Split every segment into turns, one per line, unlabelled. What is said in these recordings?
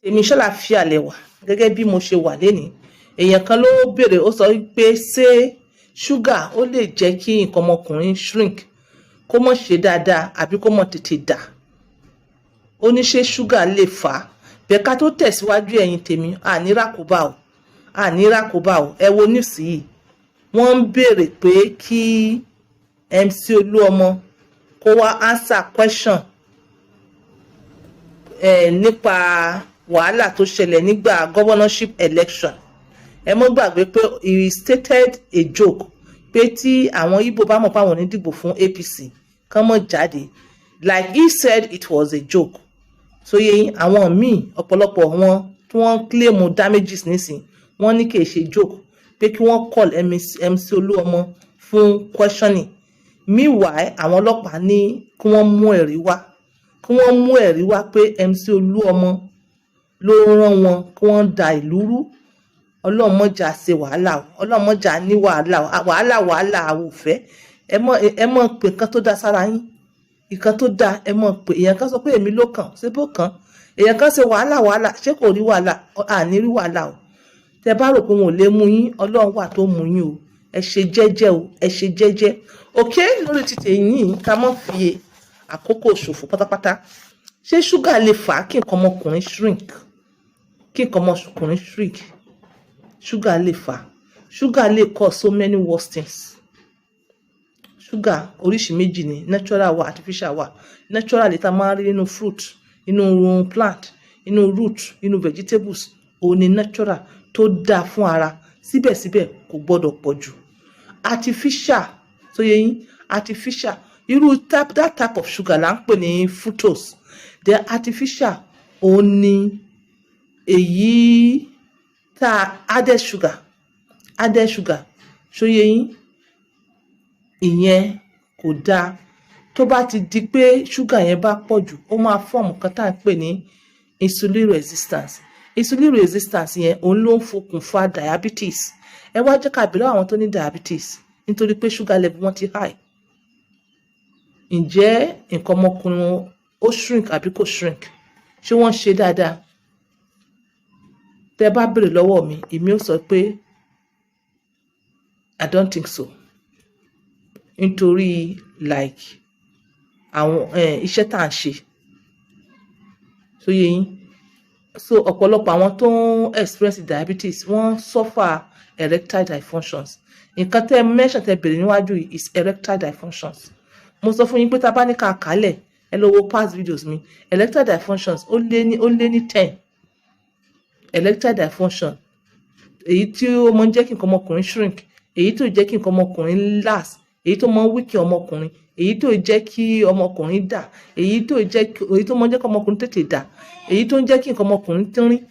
Èmi ṣàlàáfíà lẹ wà gẹ́gẹ́ bí mo ṣe wà lénìí. Èèyàn kan ló béèrè, ó sọ pé ṣé ṣúgà ó lè jẹ́ kí nǹkan ọmọkùnrin shrink, kó mọ̀ ṣe dáadáa àbí kó mọ̀ tètè dà? Ó ní ṣé ṣúgà lè fà á bẹ́ẹ̀? Ká tó tẹ̀síwájú, ẹ̀yin tèmi, àní ràkóbá o, àní ràkóbá o. Ẹ wo news yìí, wọ́n ń béèrè pé kí MC Olúọmọ kó wá answer question nípa wàhálà tó ṣẹlẹ̀ nígbà governorship election. Ẹ mọ́ gbàgbé pé he stated a joke pé tí àwọn Igbo bá mọ̀ pé àwọn ò ní dìbò fún APC, kán mọ̀ jáde. Like he said, it was a joke. So yẹ àwọn míì, ọ̀pọ̀lọpọ̀ wọn tí wọ́n claim damages nísìn, wọ́n ní kì í ṣe joke, pé kí wọ́n call MC Olúọmọ fún questioning. Meanwhile, àwọn ọlọ́pàá ní kí wọ́n mú ẹ̀rí wá, kí wọ́n mú ẹ̀rí wá pé MC Olúọmọ ló rán wọn kí wọ́n da ìlú rú. Ọlọ́mọjà ṣe wàhálà o, ọlọ́mọjà ní wàhálà o, wàhálà, wàhálà àwọn ò fẹ́. Ẹ mọ̀ pé nǹkan tó dá sára yín, nǹkan tó dáa, ẹ mọ̀ pé èèyàn kan sọ pé èmi ló kàn ṣé bó kàn. Èèyàn kan ṣe wàhálà, wàhálà, ṣé kò rí wàhálà? Àní rí wàhálà o. Tẹ bá rò pé wọn ò lè mú yín, Ọlọ́run wà tó mú yín o. Ẹ ṣe jẹ́jẹ́ o, ẹ ṣe jẹ́jẹ́. Ok, lórí títẹ̀ yìí, ká mọ́ fi àkókò ṣòfò pátápátá. Ṣé ṣúgà lè fà á kí nǹkan ọmọkùnrin shrink? Kí nǹkan ọmọkùnrin shrink, ṣúgà lè fà á. Ṣúgà lè cause so many worse things. Ṣúgà oríṣi méjì ni: natural wà, artificial wà. Natural lè ta máa ń rí nínú fruit, nínú plant, nínú root, nínú vegetables, òun ni natural tó dáa fún ara. Síbẹ̀síbẹ̀, kò gbọ́dọ̀ pọ̀ jù. Artificial tó yẹ yín, artificial, irú type, that type of sugar là ń pè ní fructose. The artificial, òun ni èyí tá added sugar. Added sugar, ṣó yé yín? Ìyẹn kò dáa. Tó bá ti di pé ṣúgà yẹn bá pọ̀ jù, ó máa form nǹkan tá à ń pè ní insulin resistance. Insulin resistance yẹn, òun ló ń fokùnfà diabetes. Ẹ wá jẹ́ ká bèèrè àwọn tó ní diabetes, nítorí pé sugar level wọn ti high, ǹjẹ́ nǹkan ọmọkùnrin wọn ó shrink àbí kò shrink? Ṣé wọ́n ṣe dáadáa? Tẹ́ bá béèrè lọ́wọ́ mi, èmi ó sọ pé I don't think so, nítorí like àwọn iṣẹ́ tá à ń ṣe tó yé yín. So ọ̀pọ̀lọpọ̀ àwọn tó ń experience diabetes, wọ́n suffer erectile dysfunctions. Nǹkan tẹ́ mention, tẹ́ béèrè níwájú yìí is erectile dysfunctions. Mo sọ fún yín pé tá a bá ní ká kálẹ̀, ẹ lọ wo past videos mi, erectile dysfunctions ó lé ní 10. Erectile dysfunction, èyí tí ó máa ń jẹ́ kí nǹkan ọmọkùnrin shrink, èyí tó jẹ́ kí nǹkan ọmọkùnrin last, èyí tó máa ń weak ọmọkùnrin, èyí tó jẹ́ kí ọmọkùnrin dà, èyí tó máa ń jẹ́ kí ọmọkùnrin tètè dà, èyí tó ń jẹ́ kí nǹkan ọmọkùnrin tínrín,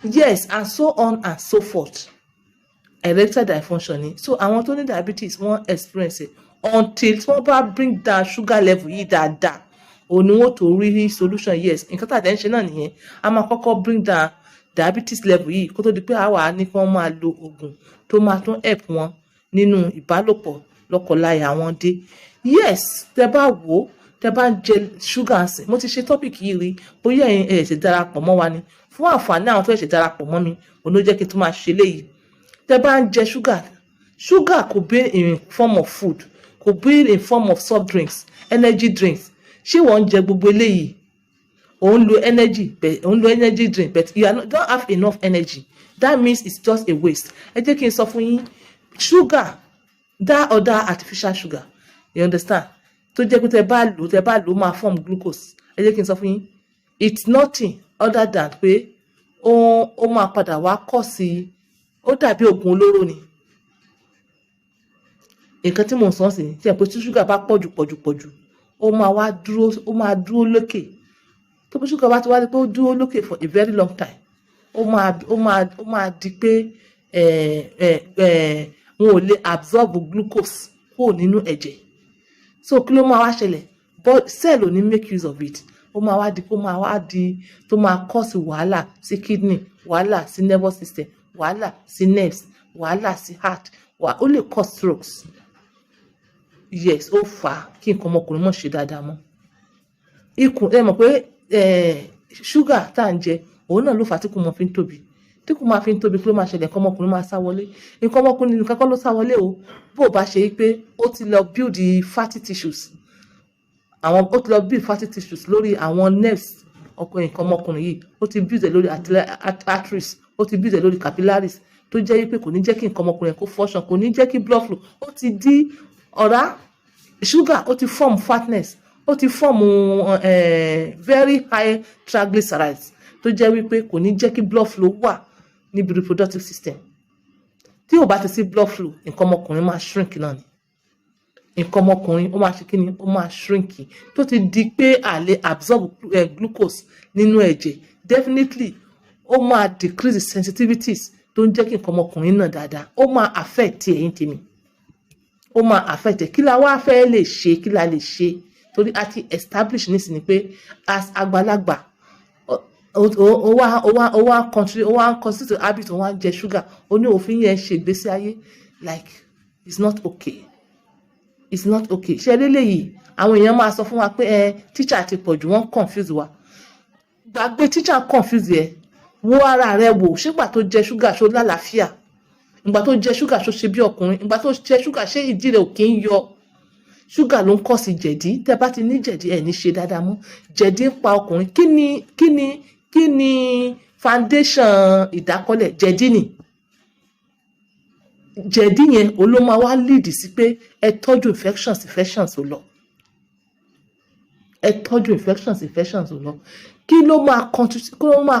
yes, and so on and so forth. Erectile dysfunction ni. So àwọn tó ní diabetes, wọ́n experience it until tí wọ́n bá bring down sugar level yìí dáadáa, òun ni wọ́n tó rí solution. Yes, nǹkan tá a dẹ̀ ń ṣe náà nìyẹn. A máa kọ́kọ́ bring down diabetes level yìí kó tó di pé àwa ní kí wọ́n máa lo oògùn tó máa tún help wọn nínú ìbálòpọ̀ lọ́kọláya wọn dé. Yes, tẹ bá wò ó, tẹ bá ń jẹ sugar sìn, mo ti ṣe topic yìí rí, bóyá ẹ̀yin ẹ̀ ṣe darapọ̀ mọ́ wa ni. Fún àǹfààní àwọn tó ṣe darapọ̀ mọ́ mi, òun ló jẹ́ kí n tún máa ṣe léyìí. Tẹ bá ń jẹ sugar, sugar could be in form of food, could be in form of soft drinks, energy drinks. Ṣé wọ́n ń jẹ gbogbo eléyìí? Òun lo energy, but òun lo energy drink, but you are not, don't have enough energy. That means it's just a waste. Ẹ jẹ́ kí n sọ fún yín, sugar, that other artificial sugar, you understand, tó jẹ́ pé tẹ bá lò, máa form glucose. Ẹ jẹ́ kí n sọ fún yín, it's nothing other than pé ó máa padà wá kọ̀ sí, ó dàbí oògùn olóró ni. Nǹkan tí mò ń sọ sí tí ẹ pé tí ṣúgà bá pọ̀jù, pọ̀jù, pọ̀jù, ó máa wá dúró, ó máa dúró lókè. Tó bí ṣúgà bá ti wá di pé ó dúró lókè for a very long time, ó máa di pé wọn ò lè absorb glucose kúrò nínú ẹ̀jẹ̀. So kí ló máa wá ṣẹlẹ̀? But cell ò ní make use of it. Ó máa wá di kó máa wá di tó máa cause wàhálà sí kidney, wàhálà sí nervous system, wàhálà sí nerves, wàhálà sí heart, ó lè cause strokes. Yes, ó fà á kí nǹkan ọmọkùnrin mọ̀ ṣe dáadáa mọ́. Ikùn, ẹ mọ̀ pé ṣúgà tá à ń jẹ, Òun náà ló fà á tí kò mọ̀ fi ń tóbi. Tí kò máa fi ń tóbi, kí ló máa ṣẹlẹ̀? Nǹkan ọmọkùnrin máa sá wọlé. Nǹkan ọmọkùnrin nìkan kọ́ ló sá wọlé o. Bó o bá ṣe pé ó ti lọ build the fatty tissues, àwọn ó ti lọ build fatty tissues lórí àwọn nerves ọkọ nǹkan ọmọkùnrin yìí, ó ti build ẹ̀ lórí arteries, ó ti build ẹ̀ lórí capillaries, tó jẹ́ wípé kò ní jẹ́ kí nǹkan ọmọkùnrin kó function, kò ní jẹ́ kí blood flow. Ó ti di ọ̀rá sugar, ó ti form fatness, ó ti form very high triglycerides, tó jẹ́ wípé kò ní jẹ́ kí blood flow wà níbi reproductive system. Tí ò bá ti sí blood flow, nǹkan ọmọkùnrin máa shrink náà ni. Nǹkan ọmọkùnrin, ó máa ṣe kí ni? Ó máa shrink. Tó ti di pé a lè absorb glucose nínú ẹ̀jẹ̀, definitely ó máa decrease the sensitivities tó ń jẹ́ kí nǹkan ọmọkùnrin náà dáadáa. Ó máa affect ẹ̀yin tèmi, ó máa affect ẹ̀. Kí la wá fẹ́ lè ṣe? Kí la lè ṣe? Torí a ti establish nísìnyí pé as àgbàlagbà, ó wá country, ó wá constitute habit, ó wá jẹ sugar, ó ní òfin yẹn ṣe ìgbésí ayé. Like, it's not okay, it's not okay. Ṣe eléyìí, àwọn èèyàn máa sọ fún wa pé ẹ teacher ti pọ̀ jù, wọ́n confuse wa. Gbàgbé teacher confuse ẹ. Wo ara rẹ wò. Ṣégbà tó jẹ ṣúgà, ṣó lálàáfíà? Ìgbà tó jẹ ṣúgà, ṣó ṣe bí ọkùnrin? Ìgbà tó jẹ ṣúgà, ṣé ìdí rẹ ò kí ń yọ? Ṣúgà ló ń kọ́ sí jẹ̀dí. Tẹ́ bá ti ní jẹ̀dí, ẹ̀ ní ṣe dáadáa mọ́. Jẹ̀dí ń pa ọkùnrin. Kí ni foundation ìdákọ́lẹ̀? Jẹ̀dí ni. Jẹ̀dí yẹn òun ló máa wá lead sí pé ẹ tọ́jú infections, infections ò lọ. Ẹ tọ́jú infections, infections ò lọ. Kí ló máa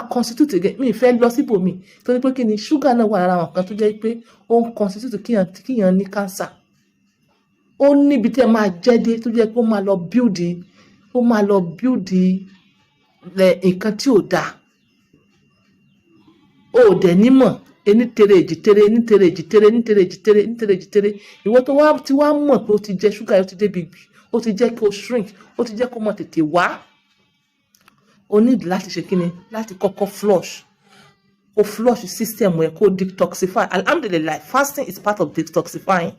constitute again? Mi ì fẹ́ lọ síbòmí, torí pé kí ni, ṣúgà náà wà lára àwọn kan tó jẹ́ pé ó ń constitute kíyàn ní cancer. Ó níbi tí ẹ máa jẹ́ dé tó jẹ́ pé ó máa lọ build nǹkan tí ò dáa. O ò dẹ̀ nímọ̀. Ení tere, èjì tere, ení tere, èjì tere, ení tere, èjì tere, ení tere, èjì tere. Ìwọ tó wá ti wá mọ̀ pé ó ti jẹ ṣúgà, ó ti débi, ó ti jẹ́ kó shrink, ó ti jẹ́ kó mọ̀ tètè wá, o need láti ṣe kíni? Láti kọ́kọ́ flush, kó flush system ẹ, kó detoxify. Alhamdulillahi, fasting is part of detoxifying.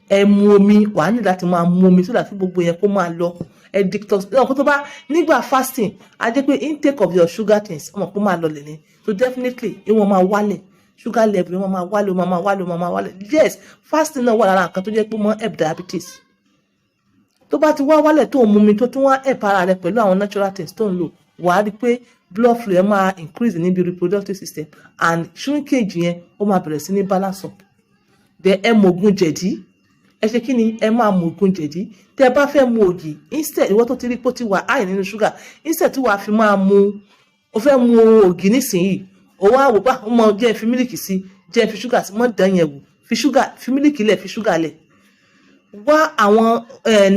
Ẹ mu omi. Wàá ní láti máa mu omi so that gbogbo yẹn kó máa lọ. Ẹ detox náà kó tó bá nígbà fasting, a jẹ́ pé intake of your sugar things, ọmọ kó máa lọlẹ̀ ni. So definitely, ìwọ̀n máa wálẹ̀, sugar level ìwọ̀n máa wálẹ̀, ó máa wálẹ̀, ó máa wálẹ̀. Yes, fasting náà wà lára nǹkan tó jẹ́ pé ó máa help diabetes. Tó bá ti wá wálẹ̀, tó ń mu mi, tó tún wá help ara rẹ pẹ̀lú àwọn natural things tó ń lò, wàá rí i pé blood flow ẹ máa increase níbi reproductive system and shrinkage yẹn, ó máa bẹ̀rẹ̀ sí ní balance up. Then ẹ mọ ògùn jẹ̀dí. Ẹ ṣe kí ni? Ẹ máa mu ògùn jẹ̀dí. Tẹ́ ẹ bá fẹ́ mu ògì, instead, ìwọ tó ti rí pé ó ti wà high nínú sugar, instead tí wàá fi máa mu, o fẹ́ mu ògì nísìnyìí, o wá wò pé ó mọ jẹ́ fi mílìkì sí, jẹ́ fi ṣúgà sí, mọ́ dán yẹn wò. Fi ṣúgà, fi mílìkì lẹ̀, fi ṣúgà lẹ̀. Wá àwọn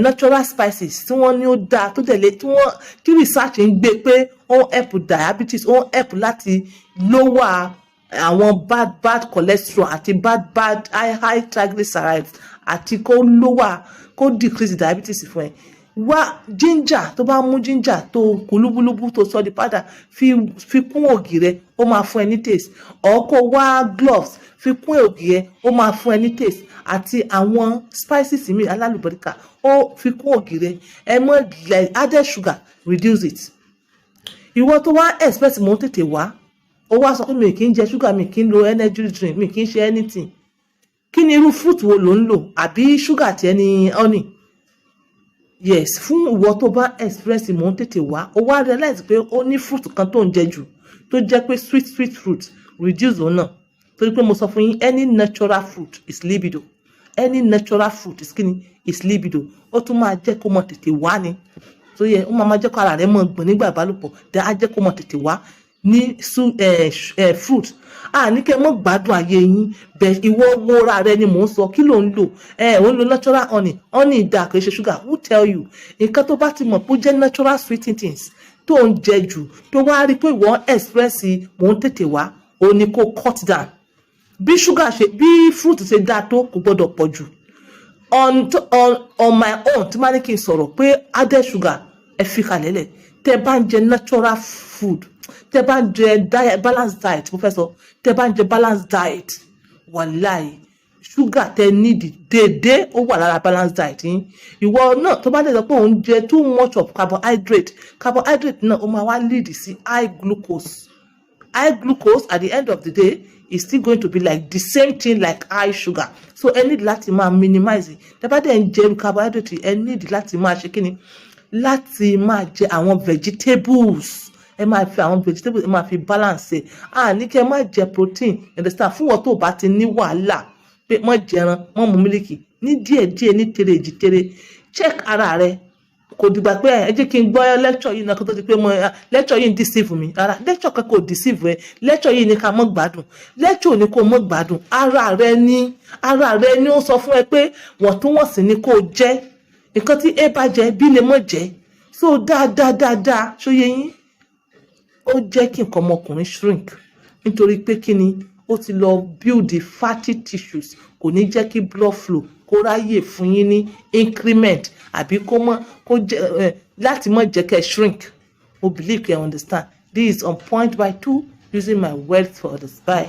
natural spices tí wọ́n ní ó dáa, tó tẹ̀lé tí wọ́n tí research ń gbé pé ó ń help diabetes, ó ń help láti lower àwọn bad bad cholesterol àti bad bad high high triglycerides, àti kó lower, kó decrease diabetes fún ẹ. Wá ginger. Tó bá mú ginger tó kú lúbúlúbú, tó sọ di powder, fi kún ògì rẹ, ó máa fún ẹ ní taste. Or kó wá cloves, fi kún ògì rẹ, ó máa fún ẹ ní taste, àti àwọn spices mi alálùbọ́ríkà, ó fi kún ògì rẹ. Ẹ mọ́ like added sugar, reduce it. Ìwọ tó wá expect mò ń tètè wá, ó wá sọ pé mi kì í jẹ sugar, mi kì í lo energy drink, mi kì í ṣe anything. Kí ni irú fruit wo ló ń lò? Àbí sugar tí ẹni honey? Yes, fún ìwọ tó bá express mò ń tètè wá, ó wá realize pé ó ní fruit kan tó ń jẹ jù, tó jẹ́ pé sweet sweet fruit, reduce òun náà, torí pé mo sọ fún yín, any natural fruit is libido. Any natural fruit is kíni? Is libido. Ó tún máa jẹ́ kó mọ tètè wá ni. Tó yẹ, ó máa máa jẹ́ kó ara rẹ̀ mọ̀ gbọ̀n nígbà ìbálòpọ̀ dẹ́, á jẹ́ kó mọ tètè wá ní su ẹ ẹ fruit. A ní kẹ́ mọ́ gbádùn ayé yín bẹ́ẹ̀. Ìwọ wo ra rẹ ni mò ń sọ. Kí ló ń lò? Ẹ ò ń lo natural honey. Honey dà, kì í ṣe sugar. Who tell you? Nǹkan tó bá ti mọ̀ pé ó jẹ́ natural sweetening things tó ń jẹ jù, tó wá rí pé ìwọ express mò ń tètè wá, ó ní kó cut down. Bí sugar ṣe, bí fruit ṣe dáa tó, kò gbọ́dọ̀ pọ̀ jù. On my own, tí máa ní kí n sọ̀rọ̀ pé added sugar, ẹ fi kalẹ̀ lẹ̀. Tẹ́ bá ń jẹ natural food, tẹ́ bá ń jẹ diet, balanced diet, mo fẹ́ sọ, tẹ́ bá ń jẹ balanced diet, wàláì, Sugar tẹ need déédéé, ó wà lára balanced diet yín. Ìwọ náà tó bá dẹ̀ sọ pé òun jẹ too much of carbohydrate, carbohydrate náà, ó máa wá lead sí high glucose. High glucose, at the end of the day, is still going to be like the same thing like high sugar. So ẹ need láti máa minimize. Tẹ́ bá dẹ̀ ń jẹ carbohydrate, ẹ need láti máa ṣe kíni? Láti máa jẹ àwọn vegetables. Ẹ máa fi àwọn vegetables, ẹ máa fi balance ẹ. À ní kí ẹ má jẹ protein, you understand? Fún wọn tó bá ti ní wàhálà pé má jẹran, má mu mílíkì, ní díẹ̀díẹ̀, ní tere èjì tere. Check ara rẹ. Kò dìgbà pé ẹ jẹ́ kí n gbọ́ lecture yìí náà kó tó di pé mo lecture yìí ń deceive mi. Rárá, lecture kan kò deceive ẹ. Lecture yìí ní ká mọ́ gbádùn, lecture ní kó mọ́ gbádùn ara rẹ. Ní ara rẹ ní ó sọ fún ẹ pé wọ̀ntúnwọ̀nsì ni kó jẹ́. Nǹkan tí A bá jẹ, B lè mọ̀ jẹ́. So dáadáa dáadáa, ṣó yé yín? Ó jẹ́ kí nǹkan ọmọkùnrin shrink, nítorí pé kí ni? Ó ti lọ build the fatty tissues. Kò ní jẹ́ kí blood flow kó ráyè fún yín ní increment, àbí kó mọ́ kó jẹ́ ẹ láti má jẹ́ kẹ́ shrink. Mo believe you understand. This is On Point by Two, using my wealth for others. Bye.